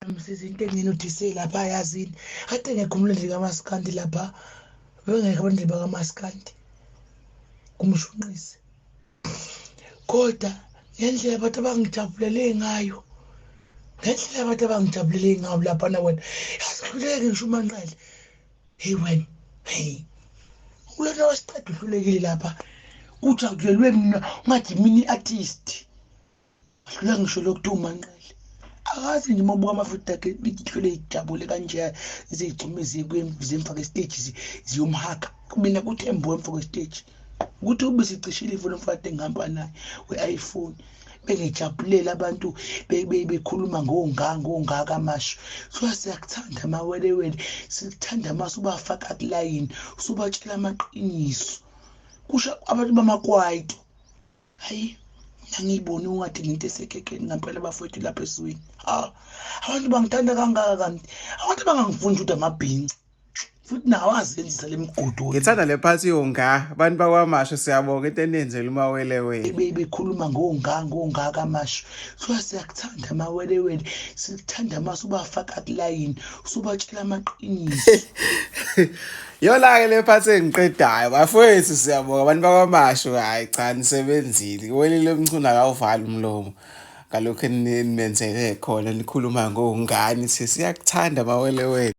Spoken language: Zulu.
Yami msizi, into enginothise lapha yazini, kade ngekho umlindi kamaskandi lapha, bengekho abalindi bakamaskandi kumshunqisi, kodwa ngendlela abantu abangijabulele ngayo, ngendlela abantu abangijabulele ngayo laphana, wena yazihluleke ngisho uManqele. Hey wena, hey ulona wasiqeda, uhlulekile lapha, kujabulelwe mina ungathi mini artist. Ahlula ngisho lokuthiwa uManqele akazi nje. Uma ubuka amavidiyo akhe, ihlule ijabule kanje, ziyigxume zimfake esiteji, ziyomhaga. Mina kuthembu emfake esiteji ukuthi ube sicishile ifoni mfade engihamba naye we-iPhone, bengijabulela abantu bekhuluma ngongaka amasho. So siyakuthanda amawelewele, sikuthanda mase ubafaka kulayini, usubatshela amaqiniso, kusho abantu bamakwaito. Hayi, angiyiboni ungathi ngento esekhekheni ngampela bafowethu lapha esizweni. Ha, abantu bangithanda kangaka, kanti abantu bangangifuni ukuthi amabhinci futhi nawo azenzisa le migudu. Ngithanda le phathi yonga abantu bakwaMashu, siyabonga into enenzela uMawelewele. Bekhuluma ngongaka amasho. So siyakuthanda amawelewele, sikuthanda mase ubafaka kulayini, usubatshela amaqiniso. Yona-ke le phathi engiqedayo bafowethu, siyabonga abantu bakwaMashu. Hhayi cha, nisebenzile. Welile uMchunu akawuvali umlomo ngalokhu enimenzele khona, nikhuluma ngongani, siyakuthanda mawelewele.